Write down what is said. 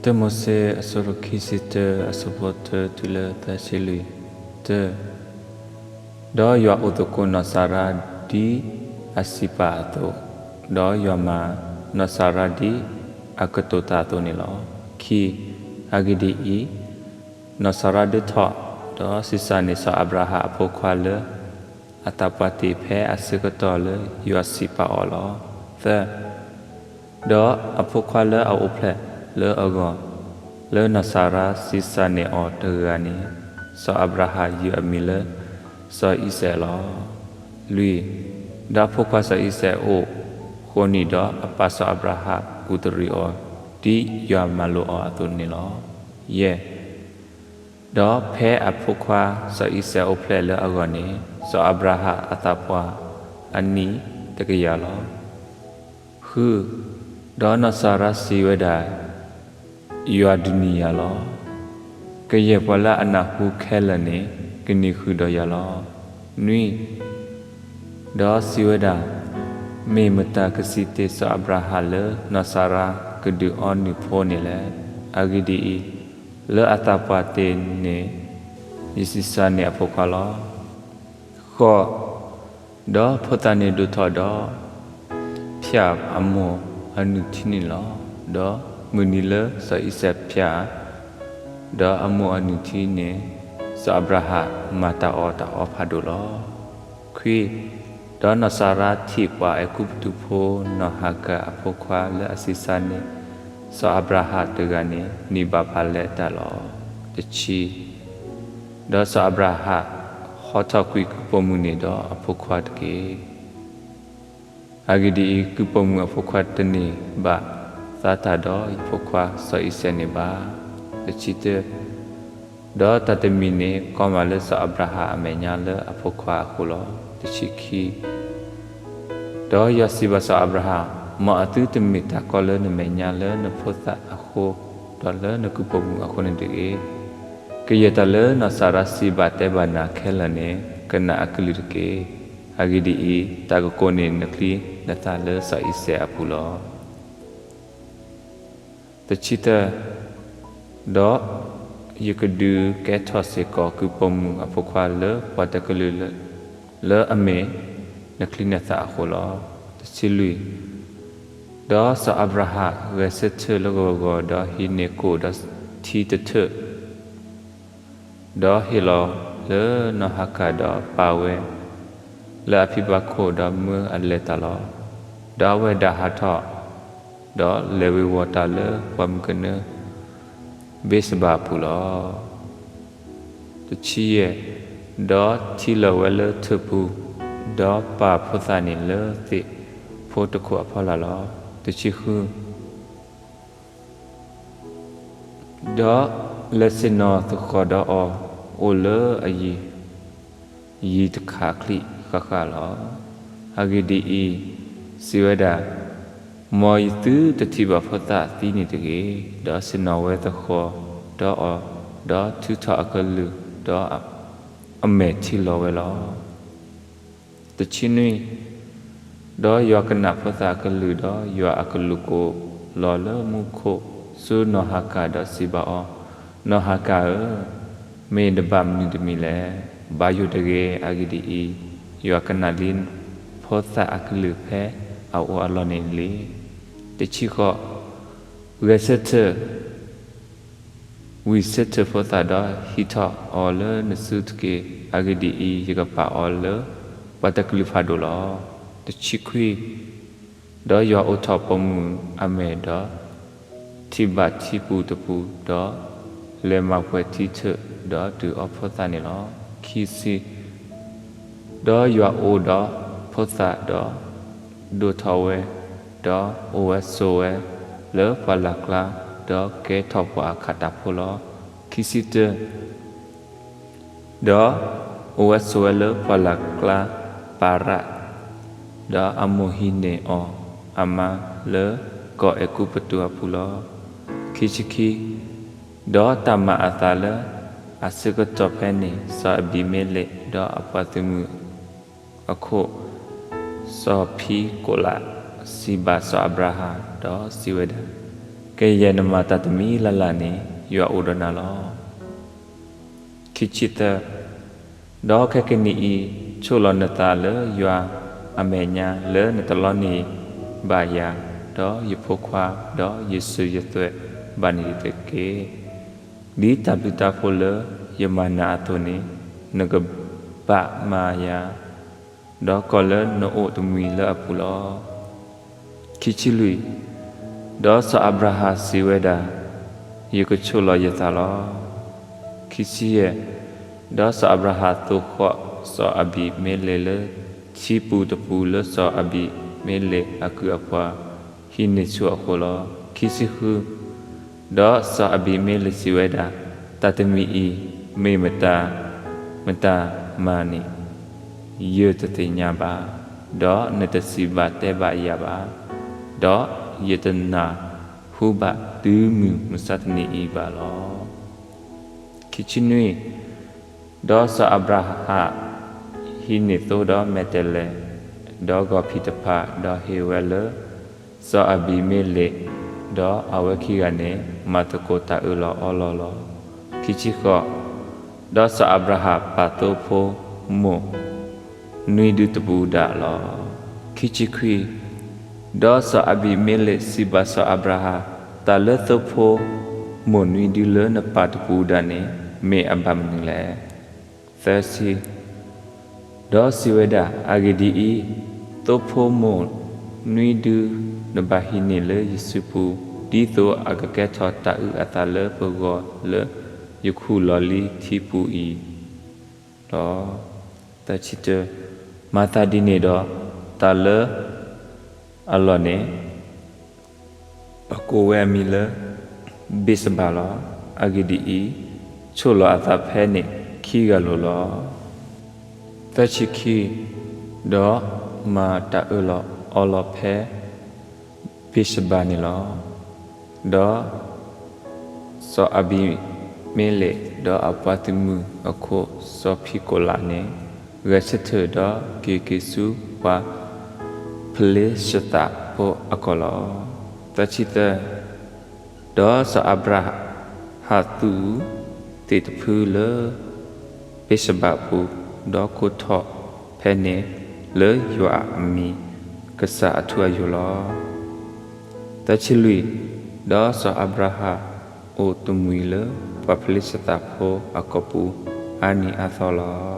တၢမိၤၡ့ အဆၢဒိၣ်ခံဆံတၢ အဆၢဖိတၢတုၤလၢသၢဆံလွံၢ်. တၢ, ဒီးယွၤအိၣ်သကိးနီၢ်စၤရါဒ်အစံးပာ်အသိး, ဒီးယွၤမၤနီၢ်စၤရါဒ်အကတိၤတၢ်အသိးန့ၣ်လီၤ. ခံ, အဂ့ၢ်ဒ်အံၤ, နီၢ်စၤရါဒုးထီၣ်, ဒီးဆံးစၢ်န့ၢ်စီၤအၤဘြၤဟၣ်အဖိခွါလၢ အသးပှၢ်တ့ၢ်ဖဲအဆၢကတီၢ်လၢယွၤစံးပာ်အီၤလီၤ. သၢ, ဒီးအဖိခွါလၢအအိၣ်ဖျဲၣ်လၢအဂီၢ်, လၢနီၢ်စၤရါဆံးစၢ်န့ၢ်အီၤတဂၤန့ၣ်, စီၤအၤဘြၤဟၣ်ယုၢ်အမံၤလၢ စီၤအံၤစဲးလီၤ. လွံၢ်, ဒီးအဖိခွါစီၤအံၤစဲးအိၣ်ဃိးနံၣ်ဒီး အပၢ်စီၤအၤဘြၤဟၣ်ကူၣ်တရံးအီၤ, ဒ်ယွၤမၤလိာ်အီၤအသိးန့ၣ်လီၤ. ယဲၢ်, ဒီးဖဲအဖိခွါစီၤအံၤစဲးအိၣ်ဖျဲၣ်လၢအဂီၢ်န့ၣ်, စီၤအၤဘြၤဟၣ်အသးပှၢ်အနံၣ်တကယၤလီၤ. ဃု, ဒီးနီၢ်စၤရါစံးဝဲဒၣ်, ယွၤဒုးနံၤယၤလီၤ. ကယဲၢ်ပှၤလၢအနၢ်ဟူခဲလၢာ်န့ၣ် ကနံၤဃုာ်ဒီးယၤလီၤ. နွံ, ဒီးစံးဝဲဒၣ်, မ့ၢ်မတၤကစံးတ့ၢ်စီၤအၤဘြၤဟၣ်လၢနီၢ်စၤရါကဒုးအီနုၢ်ဖိန့ၣ်လဲၣ်. အဂ့ၢ်ဒ်အံၤ, လၢအသးပှၢ်တ့ၢ်န့ၣ် ယဆံးစၢ်န့ၢ်အဖိခွါလီၤ. ဃိး, ဒီးဖိသၣ်န့ၣ်ဒိၣ်ထီၣ်ဒီး ဖၠၣ်အမိၢ်အနုၢ်ထံန့ၣ်လီၤ. ဒီးမုၢ်နံၤလၢစီၤအံၤစဲးဖၠၣ် ဒီးအမိၢ်အနုၢ်ထံန့ၣ်, စီၤအၤဘြၤဟၣ်မၤတၢ်အီၣ်တၢ်အီဖးဒိၣ်လီၤ. ခွံ, ဒီးနီၢ်စၤရါထံၣ်ပှၤအဲၤကူပတူးဖိနီၢ်ဟၤကၤအဖိခွါလၢအဆံးစၢ်န့ၢ် စီၤအၤဘြၤဟၣ်တဂၤန့ၣ် နံၤဘၣ်ဖးလဲၢ်တၢ်လီၤ. တဆံ, ဒီးစီၤအၤဘြၤဟၣ်ဟီထီၣ်ကွံာ်ကုၢ်ပိာ်မုၣ်န့ၣ်ဒီးအဖိခွါတက့ၢ်. အဂ့ၢ်ဒ်အံၤ, ကုၢ်ပိာ်မုၣ်အဖိခွါတန့ၢ်ဘၣ်သါတၢ်ဒီးယဖိခွါစီၤအံၤစဲးန့ၣ်ဘၣ်. တဆံတၢ, ဒီးတၢ်တမံၤန့ၣ်ကီမးလၢစီၤအၤဘြၤဟၣ်အမဲာ်ညါလၢအဖိခွါအဃိလီၤ. တဆံခံ, ဒီးယွၤစံးဘၣ်စီၤအၤဘြၤဟၣ်, မ်အသုတမ့ၢ်တၢ်ကီလၢနမဲာ်ညါလၢနဖိသၣ်အဃိ, ဒီးလၢနကုၢ်ပိာ်မုၣ်အဃိန့ၣ်တဂ့ၤ. ကယဲၢ်တၢ်လၢနီၢ်စၤရါစံးဘၣ်တဲဘၣ်နၤခဲလၢာ်န့ၣ် ကနၣ်အကလုၢ်တက့ၢ်. အဂ့ၢ်ဒ်အံၤ, တၢ်ကကိးန့ၢ်နချံနသၣ်လၢစီၤအံၤစဲးအပူၤလီၤ. တဆံတၢ, ဒီးယကဒုးကဲထီၣ်စ့ၢ်ကီးကုၢ်ပိာ်မုၣ်အဖိခွါလၢပှၤတကလုာ်လၢအမ့ၢ်နချံနသၣ်အဃိလီၤ. တဆံလွံၢ်, ဒီးစီၤအၤဘြၤဟၣ်ဂဲၤဆၢထၢၣ်လၢဂီၤဂီၤ, ဒီးဟံးန့ၢ်ကိၣ်ဒီးထံတထၢၣ်, ဒီးဟ့ၣ်လီၤလၢနီၢ်ဟၤကၤ, ဒီးပာ်ဝဲလၢအဖံဘၣ်ခိၣ်, ဒီးမၢအလဲၤတၢ်လီၤ. ဒီးအဝဲဒၣ်ဟးထီၣ်, ဒီးလဲၤဝ့ၤဝီၤတၢ်လၢပှၢ်မုၢ်ကနၢဘ့းစဘၤအပူၤလီၤ. တဆံယဲၢ်, ဒီးထံၣ်လီၤဝဲလၢထၢၣ်ပူၤ, ဒီးပာ်ဖိသၣ်န့ၣ်လၢသ့ၣ်ဖိတခိၣ်အဖီလာ်လီၤ. တဆံဃု, ဒီးလဲၤဆ့ၣ်နီၤသဃီၤဒီးအီၤ, အိၣ်လၢအယံၤယံၤတခးချံၣ်ဃၣ်ဃၣ်လီၤ. အဂ့ၢ်ဒ်အံၤ, စံးဝဲဒၣ်, မ်ယသုတထံၣ်ဘၣ်ဖိသၣ်သံန့ၣ်တဂ့ၤ. ဒီးဆ့ၣ်နီၤဝဲသဃီၤဒီးအီၤ, ဒီးထုးထီၣ်အကလုၢ်, ဒီးအမဲာ်ထံလီၤဝဲလီၤ. တဆံနွံ, ဒီးယွၤကနၣ်ဖိသၣ်အကလုၢ်, ဒီးယွၤအကလူးကိးလီၤလၢမူခိၣ်ဆူနီၢ်ဟၤကၤ, ဒီးစံးဘၣ်အီၤ, နီၢ်ဟၤကၤဧၢ, မ့ၢ်နဘၣ်မနုၤတမံၤလဲၣ်. ဘၣ်ယိၣ်တဂ့ၤ. အဂ့ၢ်ဒ်အံၤ, ယွၤကနၣ်လံဖိသၣ်အကလုၢ်ဖဲအအိၣ်အလီၢ်န့ၣ်လံ. တဆံဃိး, ဂဲၤဆၢထၢၣ် ဝံၢ်ဆၢထၢၣ်ဖိသၣ်, ဒီးဟံးထီၣ်အီၤလၢနစုတက့ၢ်. အဂ့ၢ်ဒ်အံၤ, ယကပာ်အီၤလၢပှၤတကလုာ်ဖးဒိၣ်လီၤ. တဆံခွံ, ဒီးယွၤအိးထီၣ်ပိာ်မုၣ်အမဲာ်, ဒီးထံၣ်ဘၣ်ထံပူၤတပူၤ, ဒီးလဲၤမၤပှဲၤထံထၢၣ်, ဒီးဒုးအီဖိသၣ်န့ၣ်လီၤ. ခံဆံ, ဒီးယွၤအိၣ်ဒီးဖိသၣ်, ဒီးဒိၣ်ထီၣ်ဝဲ, ဒီးအိၣ်ဝဲဆိးဝဲလၢပှၢ်လၢ်ကျါ, ဒီးကဲထီၣ်ပှၤအခးတၢ်ဖိလီၤ. ခံဆံတၢ, ဒီးအိၣ်ဝဲဆိးဝဲလၢပှၢ်လၢ်ကျါပၤရၣ်, ဒီးအမိၢ်ဟံးန့ၢ်အီၤအမါလၢကီၢ်အဲၤကူပတူးအပူၤလီၤ. ခံဆံခံ, ဒီးတၢ်မၤအသးလၢအဆၢကတီၢ်ဖဲန့ၣ်, စီၤအဘံၤမ့လ့း, ဒီးအပှၤသုးမုၢ်အခိၣ် စီၤဖံကိးလး, စံးဘၣ်စီၤအၤဘြၤဟၣ်, ဒီးစံးဝဲဒၣ်, ကယဲၢ်နမၤတၢ်တမံၤလၢ်လၢ်န့ၣ် ယွၤအိၣ်ဒီးနၤလီၤ. ခံဆံသၢ, ဒီးခဲကနံၣ်အံၤ ဆိၣ်လီၤနသးလၢယွၤအမဲာ်ညါ လၢနတလီန့ၢ်ဘၣ်ယၤ, ဒီးယဖိခွါ, ဒီးယစုယသွဲၣ်ဘၣ်န့ၣ်တက့ၢ်. ဒ်တၢ်ဘျုးတၢ်ဖှိၣ်လၢယမၤနၤအသိးန့ၣ်, နကဘၣ်မၤယၤ, ဒီးကီၢ်လၢနအိၣ်တမှံၤလၢအပူၤလီၤ. ခံဆံလွံၢ်, ဒီးစီၤအၤဘြၤဟၣ်စံးဝဲဒၣ်, ယကဆိၣ်လီၤယသးလီၤ. ခံဆံယဲၢ်, ဒီးစီၤအၤဘြၤဟၣ်သိၣ်ဃီၣ်စီၤအဘံၤမ့လ့းလၢထံပူၤတပူၤလၢစီၤအဘံၤမ့လ့းအကုၢ်အပှၤဟံးန့ၢ်ဆူအဃိလီၤ. ခံဆံဃု, ဒီးစီၤအဘံၤမ့လ့းစံးဝဲဒၣ်, တၢ်တမံၤအံၤ မ့ၢ်မတၤမတၤမၤန့ၣ် ယတသ့ၣ်ညါဘၣ်, ဒီးနတစံးဘၣ်တဲဘၣ်ယၤဘၣ်, ဒီးယတနၢ်ဟူဘၣ်တုၤမုၢ်မဆါတနံၤအံၤဘၣ်လီၤ. ခံဆံနွံ, ဒီးစီၤအၤဘြၤဟၣ်ဟံးန့ၢ်သိဒီးမဲာ်တဲးလဲး, ဒီးဂီၤဖံးတဖၣ်, ဒီးဟ့ၣ်ဝဲလၢစီၤအဘံၤမ့လ့း, ဒီးအဝဲခံဂၤန့ၣ် မၤသကိးတၢ်အၢၣ်လီၤအီလီၤလီၤ. ခံဆံဃိး, ဒီးစီၤအၤဘြၤဟၣ်ပာ်သိဖိမိၢ် နွံဒုတပူၤဒၣ်လီၤ. ခံဆံခွံ, ဒီးစီၤအဘံၤမ့လ့းစံးဘၣ်စီၤအၤဘြၤဟၣ်, တၢ်လၢသိဖိမိၢ်နွံဒုလၢနပာ်တပူၤဒၣ်န့ၣ် မ့ၢ်အဘၣ်မနုၤလဲၣ်. သၢဆံ, ဒီးစံးဝဲဒၣ်, အဂ့ၢ်ဒ်အံၤ, သိဖိမိၢ်နွံဒု နဘၣ်ဟံးန့ၢ်လၢယစုပူၤ, ဒ်သိးအကကဲထီၣ်တၢ်အုၣ်အသးလၢပဂီၢ်လၢယခူၣ်လီၤလံထံပူၤအံၤလီၤ. သၢဆံတၢ, မၤသးဒ်န့ၣ်ဒီး တၢ်လၢအလီၢ်န့ၣ် ပကိးဝဲအမံၤလၢ ဘ့းစဘၤလီၤ. အဂ့ၢ်ဒ်အံၤ, ဆိၣ်လီၤအသးဖဲန့ၣ်ခံဂၤလိၤလီၤ. သၢဆံခံ, ဒီးမၤတၢ်အၢၣ်လီၤအီလီၤဖဲ ဘ့းစဘၤန့ၣ်လီၤ. ဒီးစီၤအဘံၤမ့လ့း ဒီးအပှၤသုးမုၢ်အခိၣ် စီၤဖံးကိးလးန့ၣ် ဂဲၤဆၢထၢၣ်ဒီးက့ၤက့ၤဆူပှၤဖလ့ၡသးဖိအကီၢ်လီၤ. သၢဆံသၢ, ဒီးစီၤအၤဘြၤဟၣ်သူၣ်အုးသ့ၣ်တဖုလၢ ဘ့းစဘၤအပူၤ, ဒီးကိးထီၣ်ဖဲန့ၣ်လၢယွၤအမံၤ ကစၢ်အထူအယိာ်လီၤ. သၢဆံလွံၢ်, ဒီးစီၤအၤဘြၤဟၣ်အိၣ်တမှံၤလၢပှၤဖလ့ၡသးဖိအကီၢ်ပူၤအါနံၤအါသီလီၤ.